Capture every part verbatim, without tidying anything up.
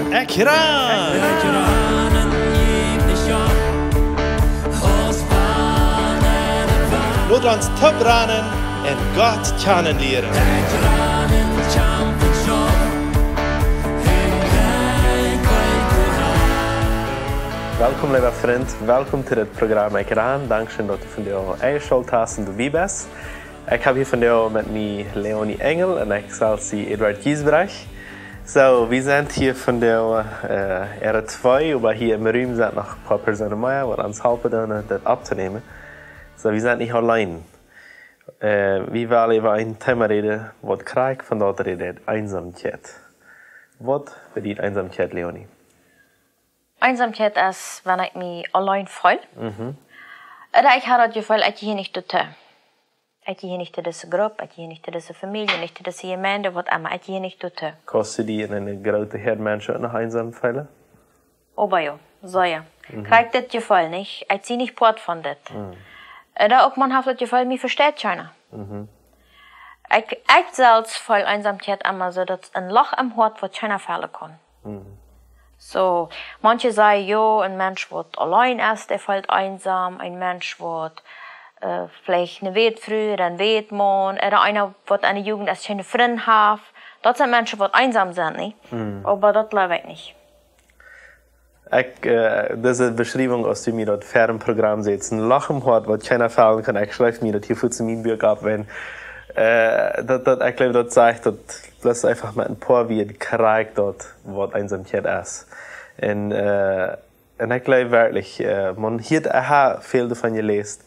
Ekj ran! Lot ons toop ranen un Gott kjanen lieren. Welkom, leewa Frint. Welkom to dit Program Ekj ran. Dankscheen, daut du vondoag enjeschalt hast un doabie best. Ekj hab hia vondoag met mie Leonie Engel un ekj selfst sie Eduard Giesbrecht. Soo, wie sent hia vondoag, äh, äare twee, oba hia em Rum sent noch een poa Persoonen mea, waut ons halpen doonen, dit opptonämen. Soo, wie sent nich auleen. Äh, wie wellen äwa een Thema räden, waut krakjt von daut rät, Eensamkjeit. Waut bediet Eensamkjeit, Leonie? Eensamkjeit es, wan ekj mie auleen feel. Mhm. Ooda ekj hab daut Jefeel, ekj jehia nich doatoo. Ekj jehia nich to dise Grupp, ekj jehia nich to dise Famielje, nich to dise Jemeent, waut emma, ekj jehia nich doatoo. Kaust du die en eene groote Häad Menschen uk noch eensom feelen? Oba jo, sea. Mhm. Krakjt dit Jefeel nich, ekj sie nich Poat von dit. Mhm. Ooda uk, eena haft daut Jefeel, mie vesteit kjeena. Mhm. Ekj, ekj selfst feel Eensamkjeit emma soo, daut een Loch em Hoat, waut kjeena fellen kaun. Mhm. Soo, manche sajen, jo, een Mensch, waut auleen es, dee feelt eensom. Een Mensch, waut, äh, veleicht eene Wätfru ooda een Wätmaun, ooda eena, waut enne Jugend aus kjeene Frind haft. Daut sent Menschen, waut eensom sent, nä? Mhm. Oba daut jleew ekj nich. Ekj, äh, dise Beschriewunk, aus du mie daut ver daut Program sätst, een Loch em Hoat, waut kjeena fellen kaun, ekj schreef mie daut hia fuaz en mien Buak opp, wan, äh, daut, daut, ekj jleew, daut sajcht daut bloos eefach met een poa Wieed krakjt daut, waut Eensamkjeit es. Un, äh, un ekj jleew werkjlich, äh, eena hieet, ekj hab väl doavon jeläst,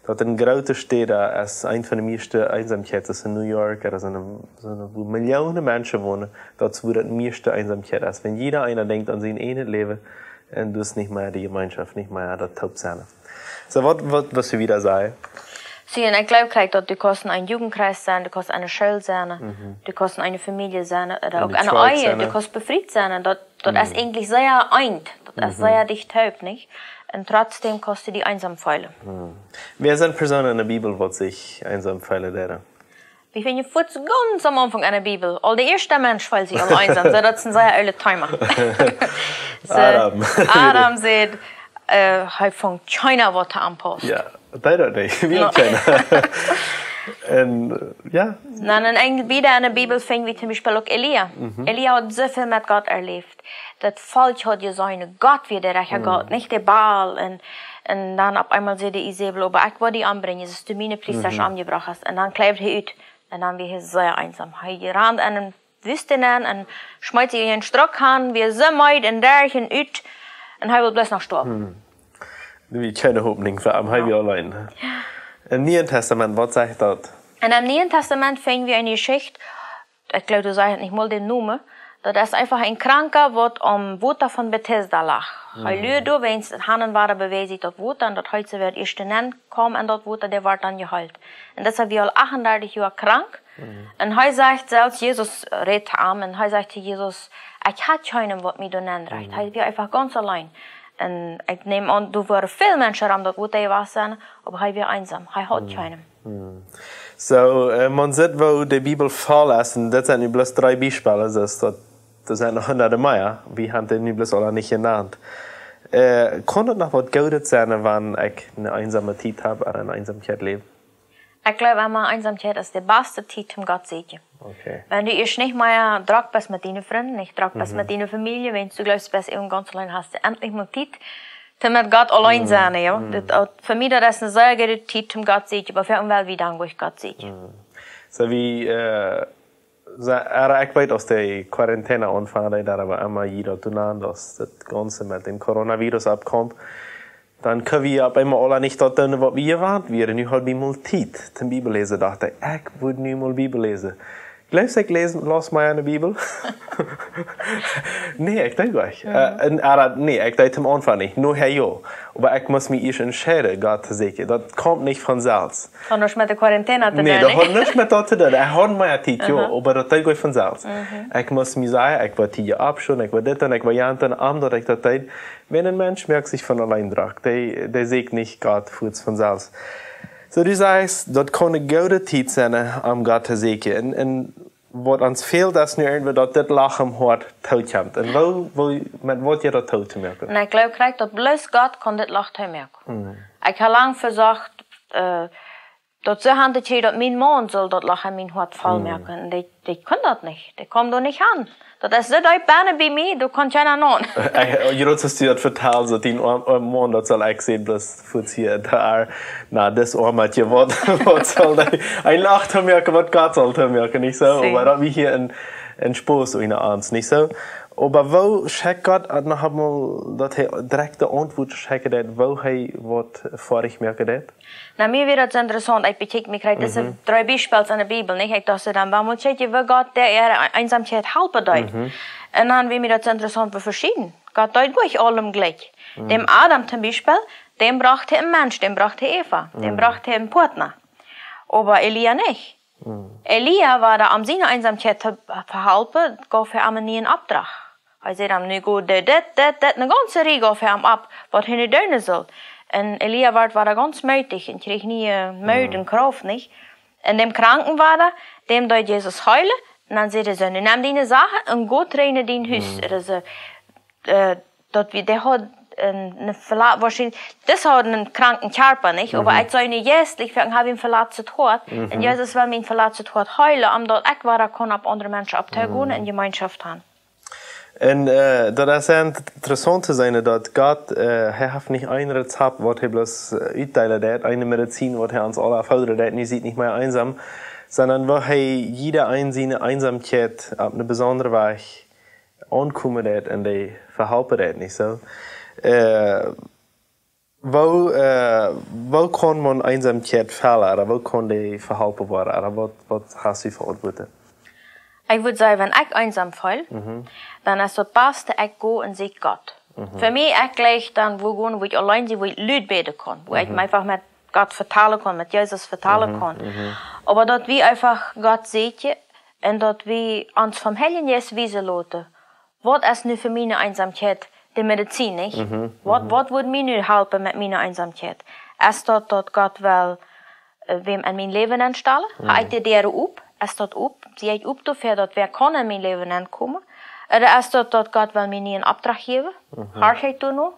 daut en groote Städa es eent von de mieeschte Eensamkjeit es en New York, ooda sent, sent, wua Millionen Menschen wonen, daut es wua daut mieeschte Eensamkjeit es. Wan jieda eena denkjt aun sien eejnet Läwen un du hast nich mea de Jemeenschoft, nich mea daut Toopsennen. Soo, waut, waut, waut du wieda sajst? Soo, un ekj jleew, krakjt daut, du kaust en een Jugendkjreis sennen, du kaust enne School sennen, mhm, du kaust en eene Famielje sennen, ooda uk enne Ehe, du kaust befriet sennen, daut, daut es, mhm, eejentlich sea eent, daut es, mhm, sea dicht toop, nich? Un trotzdäm kaust du die eensom feelen. Mhm. Wäa sent Persoonen enne Bibel, waut sikj eensom feelen deeden? Wie finjen fuaz gaunz aum Aunfank enne Bibel. Aul de ieeschte Mensch feelt sikj aul eensom, soo daut es een sea oolet Thema. Soo, Adam. Adam sajcht, äh, hee funk kjeena, waut to am pausst. Jo, dee daut nich. Wie uk kjeena. Un, äh, jo. Dan en, en, wieda enne Bibel finj wie toom Biespel uk Elia. Mhm. Elia haud soo väl met Gott erläft. Daut Volkj haud jeseenen, Gott wia de rajchta, mhm, Gott, nich de Baal. Un, un dan opp eemol säd de Isebel, oba ekj woa die ombrinjen, soo aus du miene Priesta, mhm, omjebrocht hast. Un dan kjleewd hee ut. Un dan wia hee sea eensom. Hee rand enne Wüste nenn un schmeet sikj en een Struck han, wia soo meed un derch un ut. Un hee wull bloos noch stoawen. Hm. Doa wia kjeene Hopninj fa am, hee wia auleen. Jo. Em Nieen Tastament, waut sajcht daut? Un em Nieen Tastament finj wie eene Jeschicht, ekj jleew, du sajchst nich mol dän Nomen, daut es eefach een Kranka, waut aum Wota von Betesda lach. Hee, mhm, luad doa, wiels et han un wada beweeg sikj daut Wota un daut heet, soo wäa ieescht nenn kjeem en daut Wota, dee wort dan jeheelt. Un daut wia aul achtundartich Joa krank. Mhm. Un hee sajcht selfst, Jesus rät to am un hee sajcht to Jesus: "Ekj hab kjeenen, waut mie doa nenn drajcht." Mhm. Hee wia eefach gaunz auleen. Un ekj näm aun, doa wieren väl Menschen rom daut Wota jewast sennen, oba hee wia eensom. Hee haud, mhm, kjeenen. Mhm. Soo, äh, eena sitt, woo de Bibel voll es, un dit sent nu bloos dree Biespels, soo daut, doa sent noch hunderte mea. Wie haben dee nu bloos aula nich jenant. Äh, kaun daut noch waut Goodet sennen, wan ekj eene eensome Tiet hab un en Eensomkjeit läw? Ekj jleew emma, Eensomkjeit es de baste Tiet, om Gott to sieekjen. Okay. Wan du ieescht nich mea drock best met diene Frind, nich drock best, mhm, met diene Famielje, wan du jleefst, best du gaunz auleen, hast du endlich mol Tiet, om met Gott auleen, mhm, sennen, jo. Mhm. Daut, uk fa mie, daut es eene sea goode Tiet, om Gott to sieekjen, oba fa ons well wie dan derch Gott sieekjen. Mhm. Soo wie, äh, soo, ea ekj weet, aus de Quarantäne aunfunk, daut wia emma jieda doanan, daut daut gaunze met dän Coronavirus oppkjeem. Dan kunn wie opp eemol aula nich daut doonen, waut wie jewant wieren. Nu haud wie mol Tiet toom Bibel läsen, docht ekj, ekj wudd nu mol Bibel läsen. Jleefst, ekj läs, läs mea enne Bibel? Nä, ekj deed nich. Mhm. Äh, un, äh, nä, ekj deed aum Aunfank nich. Nohäa jo. Oba ekj must mie ieescht entscheiden, Gott to sieekjen. Daut kjemt nich von selfst. Haud nuscht met de Quarantäne to doonen, nä? Nä, daut haud nuscht met daut to doonen. Ekj haud mea Tiet, jo, aha, oba daut deed nich von selfst. Mhm. Ekj must mie sajen, ekj woa hia oppstonen, ekj woa dit doonen, ekj woa jant doonen, om daut ekj daut deed. Wan een Mensch moakt sikj von auleen drock, dee, dee sieekjt nich Gott fuaz von selfst. Soo, du sajchst, daut kaun eene goode Tiet sennen, om Gott to sieekjen. Un, un Waut ons fält, es nu irjentwoo daut dit Loch em Hoat tookjemt. Un woo, woo, met waut jie daut took to moaken? Un ekj gleew krakjt daut bloos Gott kaun dit Loch toomoaken. Ekj hab lang vesocht, äh, daut soo han to kjrieen daut mien Maun sull daut Loch en mien Hoat voll moaken. Un dee, dee kunn daut nich. Dee kaum doa nich aun. Daut es soo deep bennen bie mie, doa kaun kjeena aun. Ey, jrots hast du daut vetalt, daut dien oam, oam Maun, daut saul ekj seenen, bloos fuaz hia, doa, na, dis oama Kjint, waut, waut saul dee, een Loch toomoaken, waut Gott saul toomoaken, nich soo? Sien. Oba daut wie hia en, en Spos unja ons, nich soo? Oba woo schekjt Gott, äh, noch emol, daut hee direkt de Auntwuat schekjen deit, woo hee waut foadich moaken deit? Na, mie wia daut soo interessaunt, ekj bekjikj mie krakjt dise dree Biespels en de Bibel, nich? Ekj docht soo, dan wull ekj mol kjikjen, woo Gott dee äare Eensamkjeit halpen deed. Un dan wia mie daut soo interessaunt, woo veschieden. Gott deed nich aulem jlikj. Däm Adam toom Biespel, däm brocht hee een Mensch, däm brocht hee Eva, däm brocht hee een Partner. Oba Elia nich. Elia wort om siene Eensamkjeit to vehalpen, jeef hee am eenen nieen Opdrach. Hee säd am: "Nu go, doo dit, dit, dit", eene gaunze Rieej jeef hee am opp, waut hee nu doonen sull. Un Elia wort, wort gaunz moodich un kjrieech niee, äh, Moot un Krauft, nich? Un däm Kranken wort, däm deed Jesus heelen. Un dan säd hee soo: "Nu nemm diene Sachen un go trigj no dien Hus." Daut es, äh, äh, daut wie, dee haud een, een vela-, woarschienlich, dis haud een kranken Kjarpa, nich? Oba ekj saj nu jeistlich, wie haben een velatzet Hoat. Un Jesus well mien velatzet Hoat heelen, om daut ekj wada kaun opp aundre Menschen opptoogonen un Jemeenschoft han. Un, äh, daut es sea interessaunt to seenen, daut Gott, äh, hee haft nich een Rezept, waut hee bloos, äh, utdeelen deit, eene Medizin, waut hee ons aula foddren deit, nu sie nich mea eensom, sonda woo hee jieda een siene Eensamkjeit opp eene besondre Wies aunkomen deit un dee vehalpen deit, nich soo? Äh, woo, äh, woo kaun maun Eensamkjeit fellen, ooda woo kaun dee vehalpen woaren, ooda waut, waut hast du fa Auntwuaten? Ekj wudd sajen, wan ekj eensam feel, dan es daut baste, ekj go un sieekj Gott. Fa mie, ekj jlikj dan, wua ekj, wua ekj auleen sie, wua ekj lud bäden kaun, wua ekj mie eefach met Gott vetalen kaun, met Jesus vetalen kaun. Oba daut wie eefach Gott sieekjen un daut wie ons vom Heiljen Jeist wiesen loten, waut es nu fa miene Eensomkjeit de Medizin, nich? Waut, waut wudd mie nu halpen met miene Eensomkjeit? Es daut, daut Gott well, äh, wäm en mien Läwen enstalen? Hab ekj de Däa op? Es daut op? Sie ekj op doafäa, daut wäa kaun en mien Läwen enkomen? Ooda es daut, daut Gott well mie nieen Opdrach jäwen? Horch ekj doano?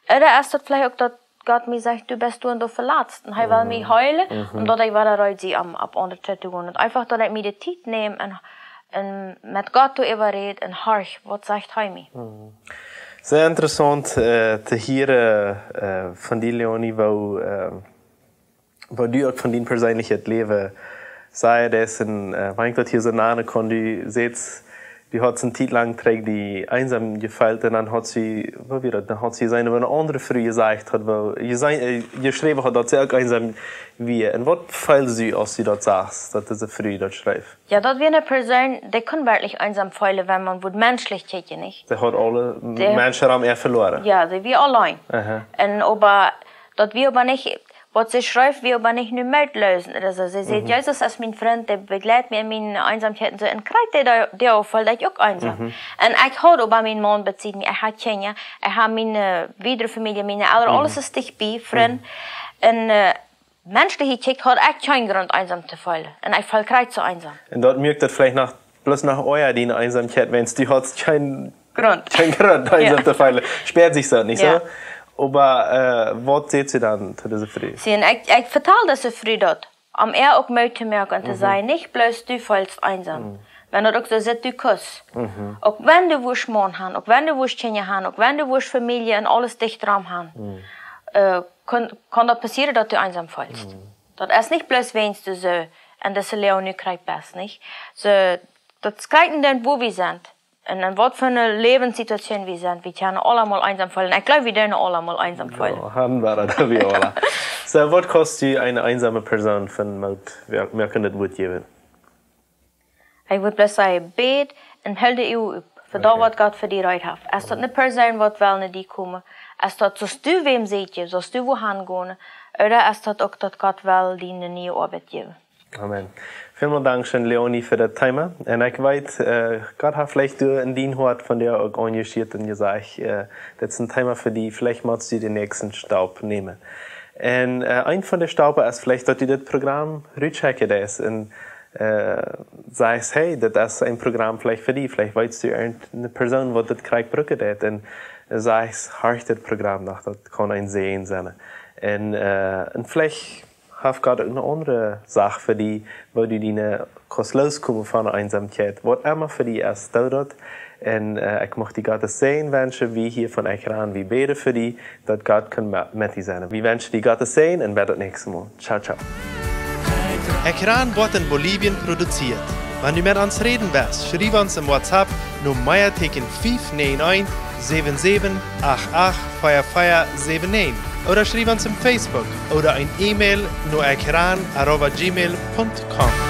Ooda es daut veleicht uk, daut Gott mie sajcht: "Du best doa un doa veletzt." Un hee well mie heelen, un daut ekj wada reed sie, om opp aundre too to gonen. Un eefach, daut ekj mie de Tiet näm un, un met Gott doaräwa räd un horch, waut sajcht hee mie? Sea interessaunt, äh, to hieren, äh, von die, Leonie, woo, äh, woo du uk von dien perseenlichet Läwen sajchst, un, äh, wan ekj daut hia soo nanen kaun, du sajchst, du hast eene Tiet lang trigj die eensom jefeelt un dan hast du, woo wia daut, dan hast du jeseenen, woo eene aundre Fru jesajcht haud, woo, jese-, äh, jeschräwen haud, daut see uk eensom wia. Un waut feeldst du, aus du daut sachst, daut dise Fru daut schreef? Jo, daut wia eene Persoon, dee kunn werkjlich eensom feelen, wan maun wudd menschlich kjikjen, nich? Dee haud aule Menschen rom äa veloaren. Jo, dee wia auleen. Aha. Un oba, daut wia oba nich, waut see schreef, wia oba nich nu mootloos. Aulsoo, see säd: "Jesus es mien Frint, dee bejleit mie en miene Eensomkjeit un soo." Un krakjt dee, dee, dee feeld ekj uk eensom. Un ekj haud oba mienen Maun bie mie, ekj haud Kjinja, ekj haud miene, äh, wiedre Famielje, miene Elren, aules es dicht bie, Frind. Un, äh, menschlich jekjikjt haud ekj kjeen Grunt eensom to feelen. Un ekj feel krakjt soo eensom. Un daut moakt daut veleicht noch, bloos noch ea diene Eensomkjeit, wan du hast kjeen Grunt, kjeen Grunt eensom to feelen. Spieet sikj soo, nich soo? Jo. Oba, äh, waut säd see dan to dise Fru? See, un ekj, ekj vetal dise Fru daut, om äa uk Moot to moaken un to sajen: "Nich bloos du feelst eensom. Wan daut uk soo sitt, du kaust. Uk wan du wurscht Maun han, uk wan du wurscht Kjinja han, uk wan du wurscht Famielje un aules dicht rom han, äh, kaun, kaun daut passieren, daut du eensom feelst. Daut es nich bloos, wan du soo en dise Loag nu krakjt best, nich?" Soo, daut es krakjt dan, wua wie sent. Un en waut fa eene Läwenssituation wie sent, wie kjennen aulemol eensom feelen. Ekj gleew, wie doonen aulemol eensom feelen. Jo, han wie daut, wie aule. Soo, waut kaust du eene eensome Persoon von Moot moaken, daut Wuat jäwen? Ekj wudd bloos sajen, bäd un hool de Uagen op fa daut, waut Gott fa die reed haft. Es daut eene Persoon, waut well no die komen? Es daut, saust du wäm sieekjen, saust du wua han gonen? Ooda es daut uk, daut Gott well die eene niee Oabeit jäwen? Amen. Välmol dankscheen, Leonie, fa daut Thema. Un ekj weet, äh, Gott haft veleicht doa en dien Hoat vondoag uk aunjeschieet un jesajcht, äh, daut es een Thema fa die, veleicht motst du dän näakjsten Staup nämen. Un, äh, eent von de Staupen es veleicht, daut du dit Program rutschekjen deist un Äh, sajchst, hey, daut es een Program veleicht fa die, veleicht weetst du irjent eene Persoon, waut daut krakjt brucken deit. Un sajchst, horch daut Program no, daut kaun een Säajen sennen. Un, äh, un veleicht haft Gott eene aundre Sach fa die, woo du die kaust loskomen von Eensamkjeit. Waut emma fa die es, doo daut. Un, äh, ekj mucht die Gottes Säajen wenschen, wie hia von Ekjran, wie bäden fa die, daut Gott kaun me-, met die sennen. Wie wenschen die Gottes Säajen un bat daut näakjste Mol. Ciao, ciao. Ekjran woat en Bolivien produzieet. Wan du met ons räden west, schriew ons em WhatsApp no Meateeken fief näajen eent, säwen säwen acht acht, vea vea säwen näajen. Ooda schriew ons em Facebook ooda een E-Mail no ekjran arroba gmail punkt com.